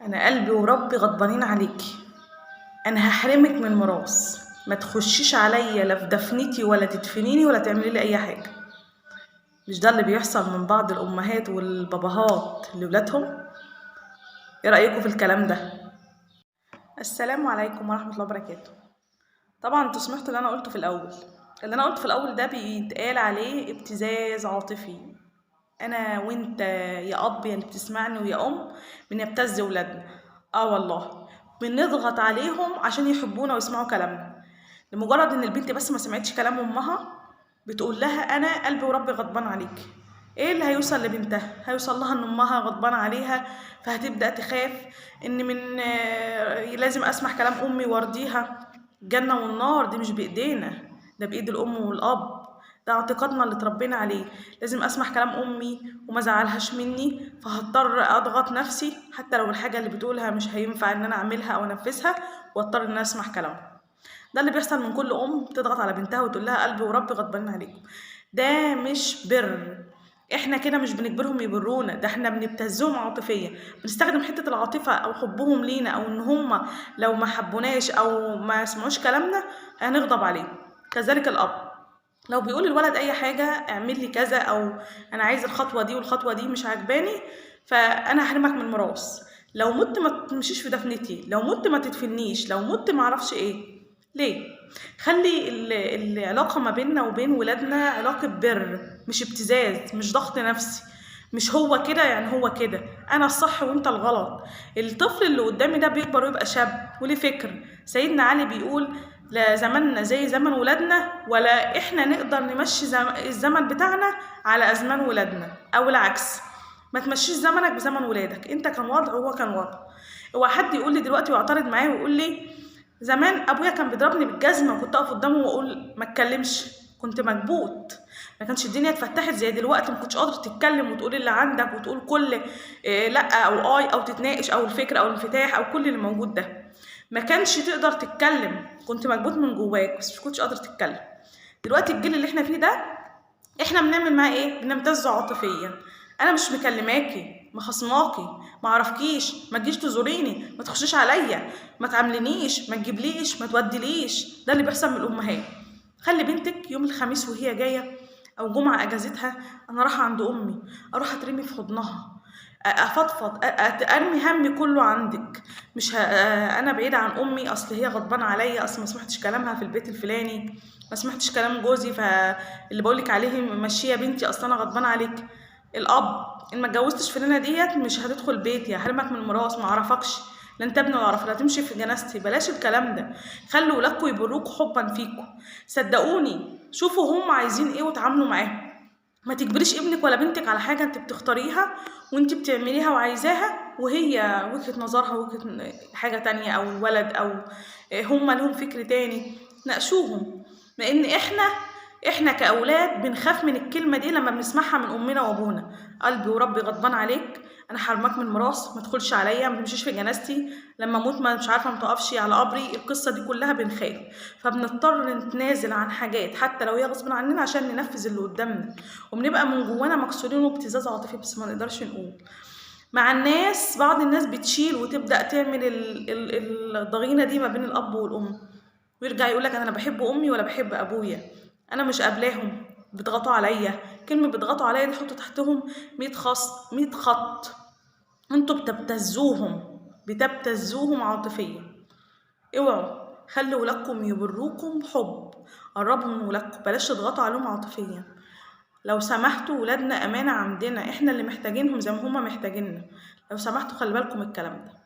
انا قلبي وربي غضبانين عليكي، انا هحرمك من ميراث، ما تخشيش عليا لا في دفنتي ولا تدفنيني ولا تعملي لي اي حاجة. مش ده اللي بيحصل من بعض الامهات والباباهات لولادهم؟ ايه رايكم في الكلام ده؟ السلام عليكم ورحمة الله وبركاته. طبعا انتوا سمعتوا اللي انا قلته في الاول. اللي انا قلته في الاول ده بيتقال عليه ابتزاز عاطفي. انا وانت يا اب يا اللي بتسمعني ويا ام بنبتز ولادنا، والله بنضغط عليهم عشان يحبونا ويسمعوا كلامنا. لمجرد ان البنت بس ما سمعتش كلام امها بتقول لها انا قلبي وربي غضبان عليك. ايه اللي هيوصل لبنتها؟ هيوصل لها ان امها غضبانه عليها، فهتبدا تخاف ان من لازم اسمع كلام امي وارضيها. الجنة والنار دي مش بايدينا، ده بايد الام والاب، ده اعتقادنا اللي اتربينا عليه. لازم اسمع كلام امي وما ازعلهاش مني، فهضطر اضغط نفسي حتى لو الحاجة اللي بتقولها مش هينفع ان انا اعملها او انفذها، واضطر ان انا اسمع كلامها. ده اللي بيحصل من كل ام بتضغط على بنتها وتقول لها قلبي وربي غضبان عليكم. ده مش بر، احنا كده مش بنجبرهم يبرونا، ده احنا بنبتزهم عاطفيا، بنستخدم حتة العاطفة او حبهم لينا، او ان هم لو ما حبوناش او ما سمعوش كلامنا هنغضب عليهم. كذلك الاب لو بيقول الولد اي حاجة، اعمل لي كذا، او انا عايز الخطوة دي والخطوة دي مش عجباني، فانا هحرمك من الميراث، لو مت ما تمشيش في دفنتي، لو مت ما تدفنيش، لو مت ما اعرفش ايه. ليه؟ خلي العلاقة ما بيننا وبين ولادنا علاقة بر، مش ابتزاز، مش ضغط نفسي، مش هو كده يعني هو كده، انا الصح وانت الغلط. الطفل اللي قدامي ده بيكبر ويبقى شاب وليه فكر. سيدنا علي بيقول لا زماننا زي زمن ولادنا، ولا احنا نقدر نمشي الزمن بتاعنا على ازمان ولادنا، او العكس. ما تمشيش زمنك بزمن ولادك، انت كان وضع وهو كان وضع. اوعى حد يقول لي دلوقتي ويعترض معايا ويقول لي زمان ابويا كان بيضربني بالجزمه وكنت اقف قدامه واقول ما اتكلمش، كنت مكبوت، ما كانش الدنيا اتفتحت زي دلوقتي، ما كنتش قادر تتكلم وتقول اللي عندك وتقول كل إيه لا او اي او تتناقش او الفكرة او الانفتاح او كل اللي موجود ده، ما كانش تقدر تتكلم، كنت مكبوت من جواك بس مش كنتش قادر تتكلم. دلوقتي الجيل اللي احنا فيه ده احنا بنعمل معاه ايه؟ بنمتزه عاطفيا. انا مش مكلماكي، مخصماكي، ما اعرفكيش، ما تجيش تزوريني، ما تخشيش عليا، ما تعاملنيش، ما تجيبليش، ما توديليش. ده اللي بيحصل من الامهات. خلي بنتك يوم الخميس وهي جاية او جمعه اجازتها، انا رايحة عند امي، اروح اترمي في حضنها، افضفض، ارمي همي كله عندك. مش انا بعيدة عن امي، اصل هي غضبانه عليا، اصل ما سمعتش كلامها في البيت الفلاني، ما سمعتش كلام جوزي، فاللي بقولك عليه مشيه بنتي، اصل انا غضبانه عليك. الاب ان ما اتجوزتش فلانه ديت مش هتدخل بيتي، هحرمك من الميراث، ما اعرفكش، لا انت ابني ولا اعرف، لا تمشي في جنازتي. بلاش الكلام ده، خلوا ولادكم يبروكوا حبا فيكم، صدقوني. شوفوا هم عايزين ايه وتعاملوا معاهم. ما تجبريش ابنك ولا بنتك على حاجة انت بتختاريها وانت بتعمليها وعايزاها، وهي وجهة نظرها وجهة حاجة تانية، او الولد او هم لهم فكر تاني، ناقشوهم. لان احنا كأولاد بنخاف من الكلمة دي لما بنسمعها من امنا وابونا، قلبي وربي غضبان عليك، انا حرمك من الميراث، ما تدخلش عليا، ما تمشيش في جنازتي، لما اموت ما مش عارفه ما تقفش على قبري. القصة دي كلها بنخاف، فبنضطر نتنازل عن حاجات حتى لو هي غصب عننا عشان ننفذ اللي قدامنا، وبنبقى من جوانا مكسورين وابتزاز عاطفي، بس ما نقدرش نقول. مع الناس بعض الناس بتشيل وتبدا تعمل الضغينه دي ما بين الاب والام، ويرجع يقولك انا لا بحب امي ولا بحب ابويا، انا مش قابلاهم، بيضغطوا عليا. كلمة بيضغطوا عليا دي حطوا تحتهم 100 خط، 100 خط. انتوا بتبتزوهم، بتبتزوهم عاطفيا. اوعوا، خلوا ولادكم يبروكم بحب، قربوا من ولادكم، بلاش تضغطوا عليهم عاطفيا لو سمحتوا. ولادنا امانه عندنا، احنا اللي محتاجينهم زي ما هما محتاجيننا. لو سمحتوا خلي بالكم الكلام ده.